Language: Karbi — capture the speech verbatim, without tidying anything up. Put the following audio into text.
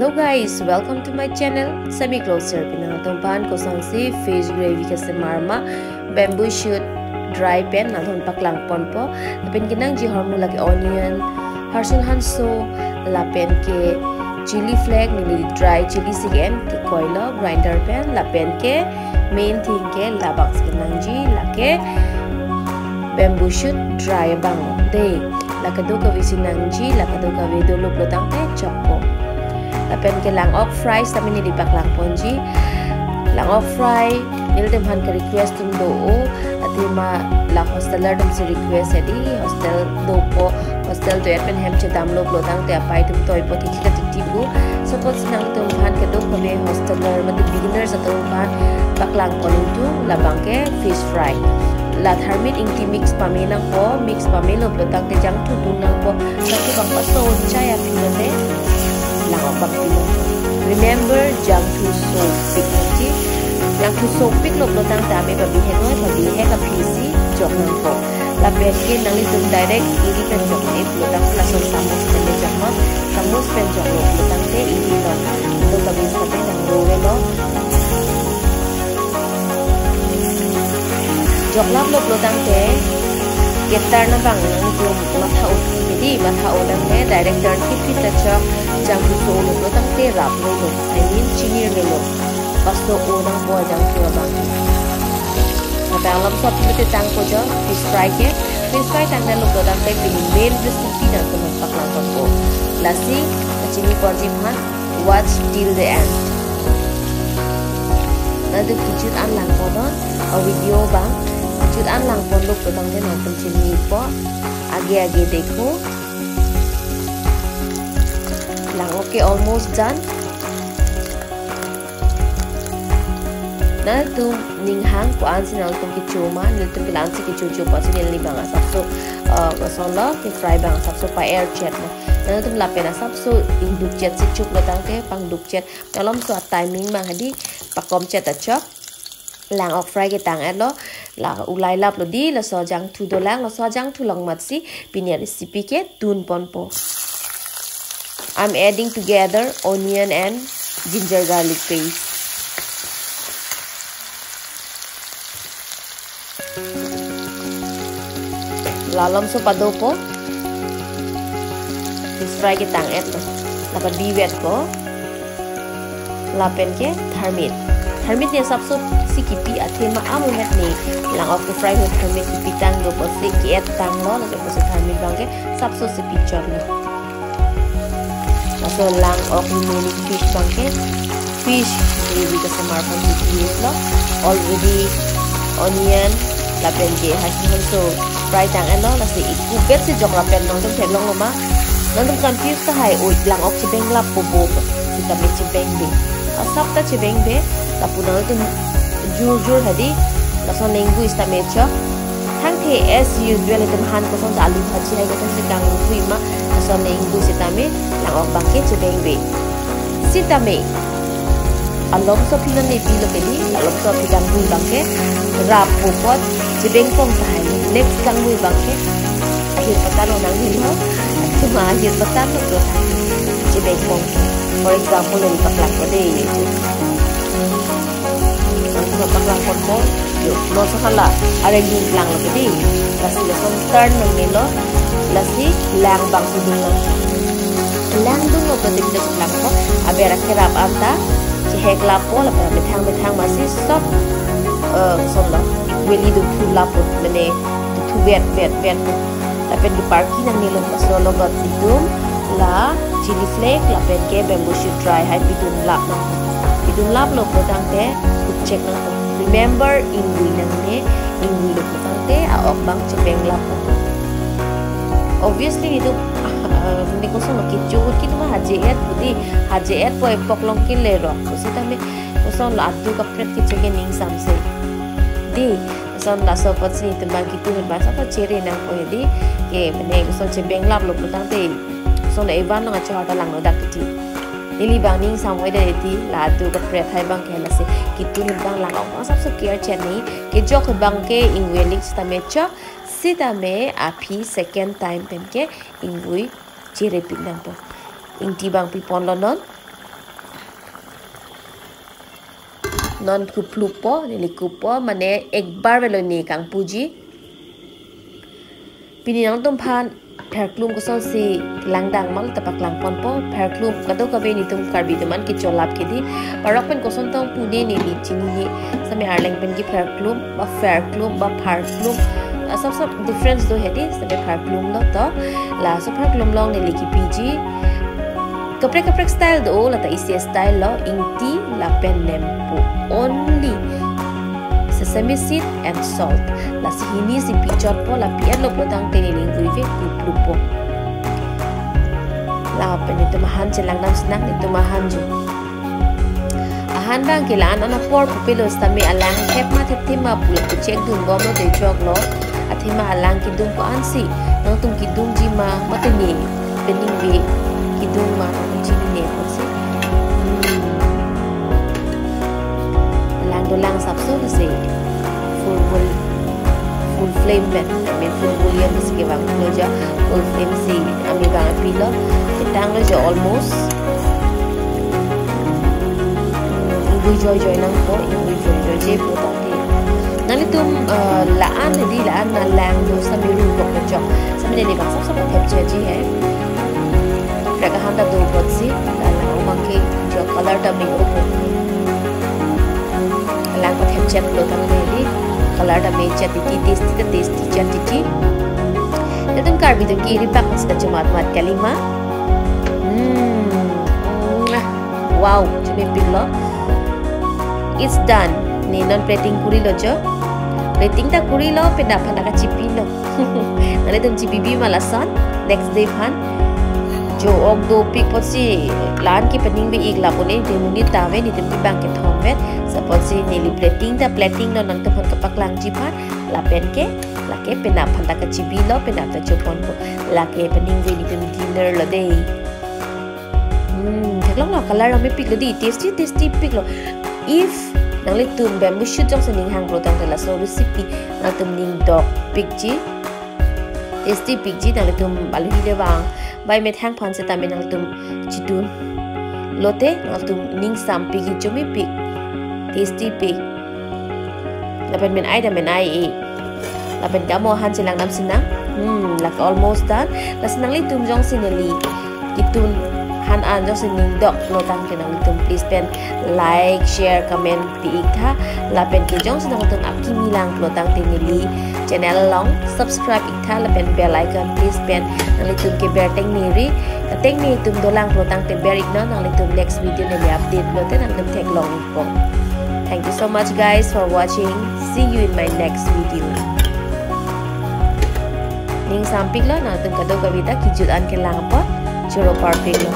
Hello guys, welcome to my channel Semi Closer. Pini nangtum aphan kosonsi fish gravy kesemar ma bamboo shoot dry pen nangtum paklang ponpo. Lapen kenangji ahormu lake onion, harsun hanso, lapen ke chili flake, neli dry chili si ke-en ke-oilo grinder pen, lapen ke main thing ke labangsi kenangji, lake bamboo shoot dry abang de. La kadokave si nangji, la kadokave dolo pulo tangte chokpo. Lapen ke lang-ok fry sitame neli paklang ponji. Lang-ok fry, nelitum aphan ke request atum do-o, athema la hosteler atum si request hedi, hostel dopo, hostel do-et pen hem chedamlo pulo tangte apai atum toipo, titi ta titi pu. Suppose nangtum aphan kadokave hosteler mate beginners atum aphan paklang pon atum, labang ke fish fry. La tharmit ingti mix pame nangpo, mix pamelo pulo tangte jangthu dun nangpo, jangthu bang paso chai aphi lote lang-ok bang pilo. Remember, jangthu sopik nangji. Jangthu sopiklo pulo tangte ame pabihek noi, pabihek aphi si jok nangpo. Lapen ke nanglitum direct iri pen jok ne pulo tangte lason samus pen le jok non, samus pen joklo pulo tangte iri non. Kadokave sitame nang ro velo. Joklaplo pulo tangte, ketar na bang nangtum matha-o, hedi matha-o tangte direct turn kiphi ta chok, jangthu so-olo pulo tangte rap lelo, I mean chinir lelo. Paso-o nangpo jangthu abang. Lapen alomso aphi mate tangpo jo fish fry ke. Fish fry tangdetlo pulo tangte pini main recipe nangtum aphan paklang ponpo. Lasi kachini ponji aphan, watch till the end. Nangtum kejut an lang ponnon, a video bang kejut an lang ponlo pulo tangte nangtum chinipo. Aage aage dekho. Lang-ok ke almost done. Nangtum ninghang ko-ansi nangtum kecho ma, nelitum ke la-ansi kechocho pusi neli bang asapso, uh, kosonlo, ke fry bang asapso pa-er chet ma. Nangtum lapen asapso ingduk chet si choklo tangte pangduk chet. Alomso a timing bang hedi pakom chet ta chok. Lang-ok fry ketang-etlo, la ulai laplo di, laso jangthu dolang, laso jangthu along matsi pini recipe ke dun ponpo. I'm adding together onion and ginger garlic paste. La alomso padopo. Fish fry ketang-etlo. La padi vetpo. Lapen ke tharmit. Tharmit ne asapso si kipi, athema amu het ne lang-ok ke fry ahut tharmit kipi tang do pusi ke-et tanglo, lapen pusi tharmit bang ke asapso si pichotlo. Laso lang-ok remaining fish bang ke fish gravy kesemar aphan si pi-etlo. Already onion lapen ke harsun hanso fry tang-etlo, lasi ikubet si jok lapen nangtum theklonglo ma. Nangtum confuse tahai, oi, lang-ok chebeng lappo bo, sitame chebengbe. Asap ta chebengbe, lapu nangtum jur jur hedi, lason le ingvui sitame chok. Thangthe as usual itum aphan kosonsi alu bhaji hai kosonsi kangvui ma, lason le ingvui sitame lang-ok bang ke chebengbe. Sitame alomso aphi non nepilo ke di, alomso aphi kangvui bang ke rappo apot chebeng pon tahai. Next kangvui bang ke ahir patan onang hilo, athema ahir patan lo pulo tangte chebeng pon ke. For example, neli paklang ko de, ye chu. Nangtum paklang ponpo, yo, non so hala, areng dun langlo ke di. Lasi lason turn nangnelo, lasi lang bang si dun lang. Lang dunlo pulo tangte lang ko, aber akerap anta chehek lappo, lapen methang methang masi sop, eh, sonlo, weli duthu lappo, mane duthu vet vet vet. Lapen keparki nangnelo, laso logot pidun, la chili flake, lapen ke bamboo shoot dry hai pidun lap nang. Pidun laplo pulo tangte, check nang. Remember, ingvui nangne, ingvuilo pulo tangte a-ok bang chebeng lappo. Obviously, nelitum, ah, ah, neli kosonlo kecho ahut ke itum haje-et pu di, haje-etpo epok along ke lerok. Sitame kosonlo adu kaprek keche ke ning samse. Di, lason laso apotsi itum bang kitu ahut bang asap chere nangpo hedi. Ke mane koson chebeng laplo pulo tangte, koson evan along achohar ta langno dak titi. Neli bang ning sam-oi det hedi, la adu kaprek hai bang ke lasi kitu ahut bang lang-ok asapso care chet ni. Kejok ahut bang ke ingvui alik sitame chok, sitame aphi second time pen ke ingvui chere pik nangpo. Ingti bang pi ponlo non. Non kuplupo, neli kupo, mane ek bar velo ne kangpuji. Pini nangtumphan pherklum kosonsi langdang ma lo ta paklangponpo. Pherklum kadokave netum Karbi atum an kecholap ke dei. Parok pen koson tong pu dei neli chinine. Same Arleng pen ke pherklum, ba pherklum, ba pharklum. Ah, sap sap difference do he dei, same pherklum lo to. Laso pherklum along neli kepiji. Kaprek kaprek style do, lata isi style lo, ingti lapen nempo. Only sesame seed and salt. Lasi hini si pichotpo, la pi-etlo pulotangte neli ingvoi ve kuplupo. Lapen netum ahan chelangdam sinang, netum ahan jo. Ahan abang ke la-an an apor pupelo sitame alang thep ma thepthe ma pu la check dunbomlo, dei choklo. Athema alang kedung ko-ansi nangtum kedungji ma, mate ne peningve kedung ma nangtum chinine pusi. Hmm. Alang dolang sapso si full vol-, full flame pen, I mean full volume si kevanglo jo, full flame si ami abang apilo, ketanglo jo almost. Hmm, ingvoi joijoi nangpo, ingvoi joijoije pulotangte. Nanglitum, eh, la-an dei, la-an alang do sitame ru bok chok. Sitame neli abang sap sap thepchetji he. Kaprek ahan ta do apotsi, la alang abang ke jo color ta me-o po. Alang pathepchet pulotangte dei, color ta mechet titi, tasty ta tasty chet titi. Netum Karbi atum ke iri bak sita chomat mat kalima. Hmm. Mwah. Wow, chomepiklo. It's done. Ne non plating kurilo jo. Plating ta kurilo, penap aphan ta kachipilo. Nanglitum chibibi ma lason next day aphan. Jo-ok dopik apotsi la-an ke peningve-ik lapu ne, netum monit ta ave, netum ke abang kethom vet. Sa apotsi neli plating ta platinglo nangtumphan kapaklangji aphan. Lapen ke, lake penap aphan ta kachibilo, penap ta choponpo. Lake peningve netum dinner lo dei. Hmm, theklonglo, color mepiklo dei, tasty, tasty piklo. If nanglitum bamboo shoot jongsi ning hang pulotangte laso recipe nangtum ning dokpikji. Tasty pikji, nanglitum aluhi le vang bai methang aphan sitame nangtum chidun lote nangtum ning sampikji, chomepik. Tasty pik. Lapen men-ai ta men-ai-e. Lapen kamo ahan chelangdam sinang. Hmm, lake almost done. Lasi nanglitum jongsi neli ketun ahan an jongsi ning dok pulotangte nanglitum please pen like, share, comment pi-ik tha. Lapen ke jongsi nangtum akimi lang pulotangte neli channel along subscribe-ik tha. Lapen bell icon please pen nanglitum keber tengneri. Ateng netum dolang pulotangte ber-iknon, nanglitum next video neli update pulote nanglitum theklong-ikpo. Thank you so much guys for watching. See you in my next video. Ning sampiklo, nangtum kadokave ta kejut an kelang apot choro parpiklo.